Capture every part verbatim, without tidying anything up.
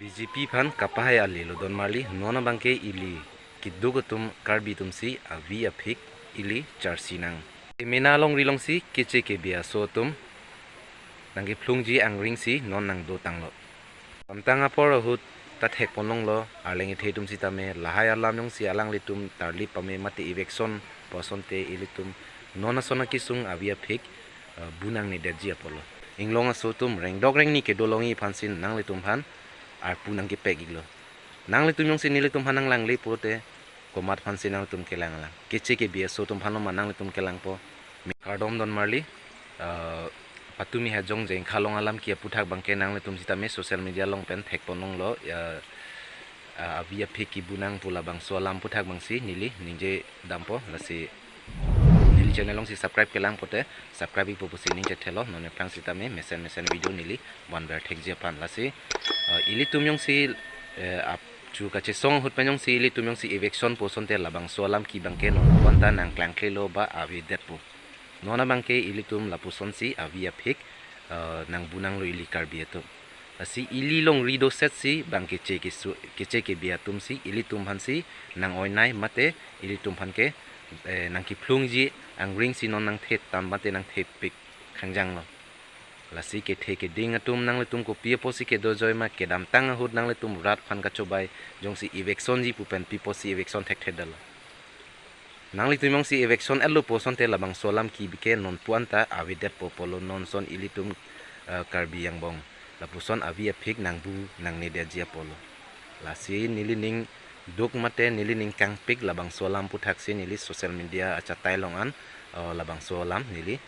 B J P aphan kapahai ale lo don marli, non abangke ili keduk atum Karbi atumsi avi aphik ili charsi nang. Emena alongri alongsi keche kebi aso atum nangkephlungji angring si non nangdotanglo. Amtang apor ahut ta thekponlonglo, arleng ethe atum sitame lahai alam jongsi alanglitum tarlip pame mate eviction pu asonte ilitum non ason akesung avi aphik, eh, bu nangnedetji apotlo. Inglong aso atum rengdok rengni kedo longji aphansi nanglitum aphan arpu nangkepek-iklo. Nanglitum jongsi nelitum aphan nanglangle pulote komat aphansi nangtum kelanglang? Keche kebi aso atum aphan lo ma nangtum kelangpo? Kardom don marli, eh, patumi hajong jengkhalong alam ki aputhak abangke nanglitum sitame social media along pen thekponlonglo, eh, eh, avi aphik kebu nang pu labangso alam aputhak abangsi neli ningje dampo. Lasi neli channel alongsi subscribe kelang pote subscribe-ikpo pusi ningje thelo. Non aphrang sitame mesen mesen video neli vanver thekji aphan. Lasi, eh, ilitum jongsi, eh, ap- chu kachesong ahut pen jongsi ilitum jongsi eviction pu asonte labangso alam ki abangke non pu anta nangklangkle lo ba avedetpo. Non abangke ilitum lapusonsi avi aphik, eh, nangbu nanglo ili Karbi atum. Lasi ili longri dosetsi bang keche kesu-, keche kebi atumsi ilitum aphansi nang-oinai mate ilitum aphan ke, eh, nangkephlungji angring si non nangthe tam mate nangthepik khangjanglo. Lasi kethe keding atum nanglitum kopi apotsi kedo joi ma, kedamtang ahut nanglitum rat aphan kachobai jongsi eviction ji pu pen pi apotsi eviction thekthedetlo? Nanglitum jongsi eviction-etlo pu asonte labangso alam ki abangke non pu anta avedetpo apotlo non ason ilitum, eh, Karbi angbong. Lapuson avi aphik nangbu nangnedetji apotlo. Lasi neli ning duk mate neli ning kangpik labangso alam aputhaksi neli social media achatai along an, eh, labangso alam neli.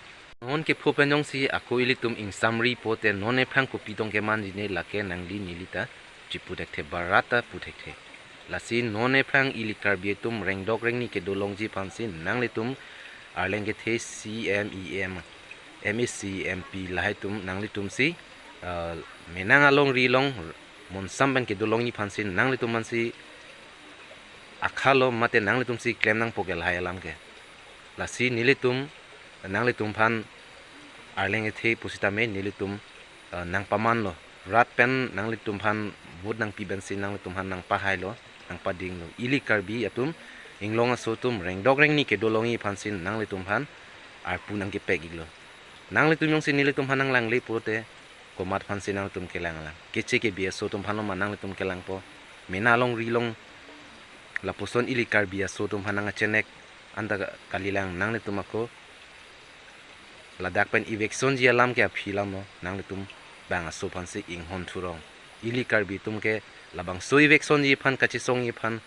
Non kepho pen jongsi ako ilitum ingsamri pote non aphrang kopi tong kemanji ne lake nangli neli ta chipu thekthe, barat ta pu thekthe. Lasi non aphrang ili Karbi atum rengdok rengni kedo longji aphansi nanglitum arleng kethe C M, E M, M A C, M P lahai atum nanglitumsi, eh, menang alongri along monsam pen kedo longji aphansi nanglitum aphansi akhalo mate nanglitumsi klem nangpo ke lahai alam ke. Lasi nelitum nanglitum aphan arleng ethe pusitame nelitum, eh, nangpamanlo. Rat pen nanglitum aphan vote nangpi pensi nanglitum aphan nangpahailo, nangpadinglo. Ili Karbi atum, inglong aso atum rengdok rengni kedo longji aphansi nanglitum aphan arpu nangkepek-iklo. Nanglitum jongsi nelitum aphan nanglangle pulote komat aphansi nangtum kelanglang? Keche kebi aso atum aphan lo ma nangtum kelangpo? Mena alongri along lapuson ili Karbi aso atum aphan nang achenek anta kalilang. Nanglitum ako ladak pen eviction ji alam ke aphi alam lo, nanglitum bang aso aphansi inghon thurong. Ili Karbi atum ke labangso eviction ji aphan, kachesong ji aphan,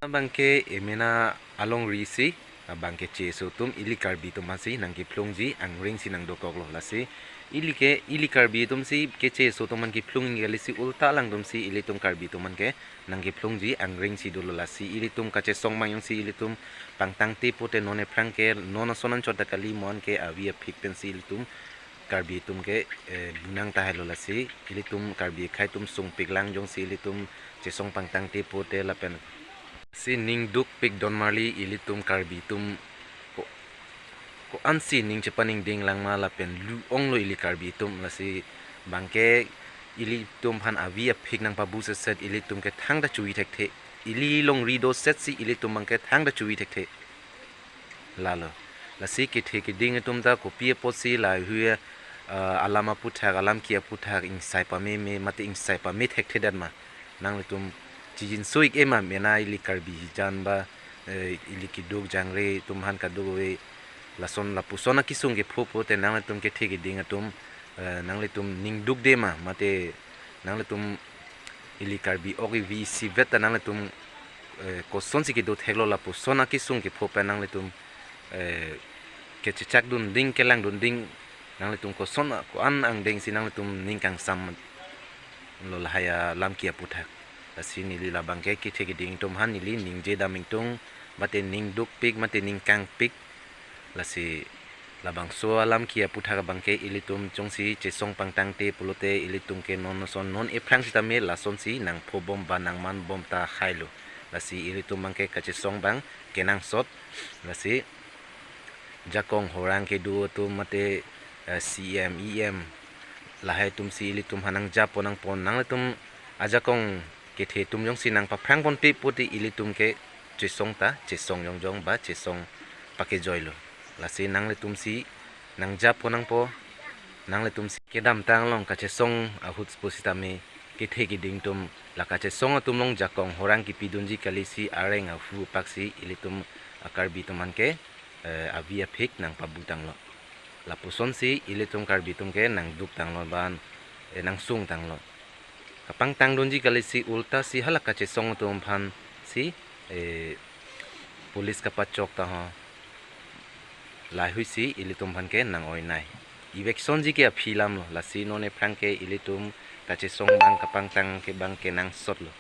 abangke emena alongri si, abangke che aso atum ili Karbi atum aphansi nangkephlungji angring si nangdokoklo. Lasi ili ke, ili Karbi atumsi keche aso atum aphan kephlung kali si ulta alangtumsi ilitum Karbi atum aphan ke nangkephlungji angring si dolo. Lasi ilitum kachesong abang jongsi ilitum pangtangte pote non aphrang ke non ason anchot ta kali, mo-an ke avi aphik pensi ilitum Karbi atum ke, eh, bu nang tahailo. Lasi ilitum Karbi akhei atum sungpiklang jongsi ilitum chesong pangtangte pote lapen si ning dukpik don marli, ilitum Karbi atum ko, ko-ansi ning chepaningding lang ma lapen lu-onglo ili Karbi atum. Lasi abangke ilitum aphan avi aphik nangpabu setset ilitum ke thangta chuvi thekthe. Ili longri dosetsi ilitum abangke thangta chuvi thekthe. Lalo. Lasi kethe keding atum ta kopi apotsi lahai hui, eh, alam aputhak, alam ki aputhak ingsai pameme mate ingsai pame thekthedet ma? Nanglitum chijinso-ik-e ma, mena ili Karbi hijan ba, eh, ili keduk jangre atum aphan kadokave lason lapuson akesung kepho pote nanglitum kethe keding atum, eh, nanglitum ning dukde ma, mate nanglitum ili Karbi ok ivi isivet ta nanglitum, eh, kosonsi kedo theklo, lapuson akesung kepho pen nanglitum, eh, kechechak dunding, kelang dunding, nanglitum koson ko-an angdengsi nanglitum ning kangsam lo lahai alam ki aputhak. Lasi neli labangke kethe keding atum aphan neli ningje dam ingtung, mate ning dukpik mate ning kangpik. Lasi labangso alam ki aputhak abangke ilitum jongsi chesong pangtangte pulote ilitum ke non ason non aphrang sitame lasonsi nangphobom ba nangmanbom ta hailo. Lasi ilitum abangke kachesong abang kenangsot. Lasi jakong horang kedo atum mate, eh, C M, E M lahai atumsi ilitum aphan nangjapo nangpon, nanglitum Ajakong kethe atum jongsi nangpaphrang ponpe pulote ilitum ke chesong ta chesong jongjong ba chesong pakejoilo. Lasi nanglitumsi nangjap ponangpo, nanglitumsi kedamtang along kachesong ahut pusitame kethe keding atum la kachesong atum along jakong horang kepidunji kalisi areng ahu apaksi ilitum a-Karbi atum aphan ke eh, avi aphik nangpabutanglo. Lapusonsi ilitum Karbi atum ke nangduktanglo ban, eh, nangsungtanglo. Kapangtangdunji kalisi ulta si hala kachesong atum aphansi, eh, police kapachok ta ho. Lahuisi ilitum aphan ke nang-oinai. Evictionji ke aphi alamlo, lasi non ephrang ke ilitum kachesong abang kapangtang ke abang ke nangsotlo.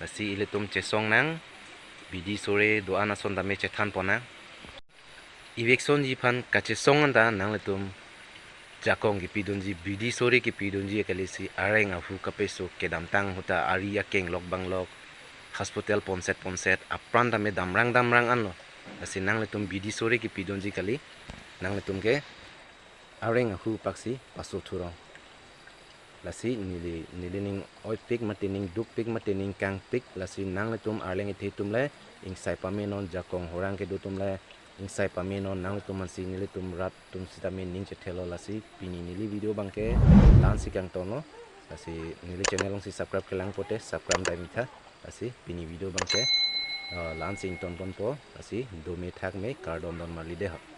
Lasi ilitum chesong nang, bidi sore do-an ason tame chethan ponnang. Evictionji aphan kachesong anta nanglitum jakong kepidunji, bidi sore kepidunji kalisi areng ahu kapeso kedamtang ahut ta ari akeng lok banglok, hospital ponset ponset, apran tame damrang damrang anlo. Lasi nanglitum bidi sore kepidunji kali, nanglitum ke areng ahu apaksi paso thurong. Lasi neli, neli ning oipik mate ning dukpik mate ning kangpik, lasi nanglitum arleng ethe atum le ingsai pamenon, jakong horang kedo atum le ingsai pamenon, nanglitum aphansi nelitum rat atum sitame ning chethelo. Lasi pini neli video abang ke la-ansi kangtonlo. Lasi neli channel alongsi subscribe kelang pote subscribe dai mitha. Lasi pini video abang ke, eh, la-ansi ington ponpo. Lasi dome thakme, kardom don marli deho.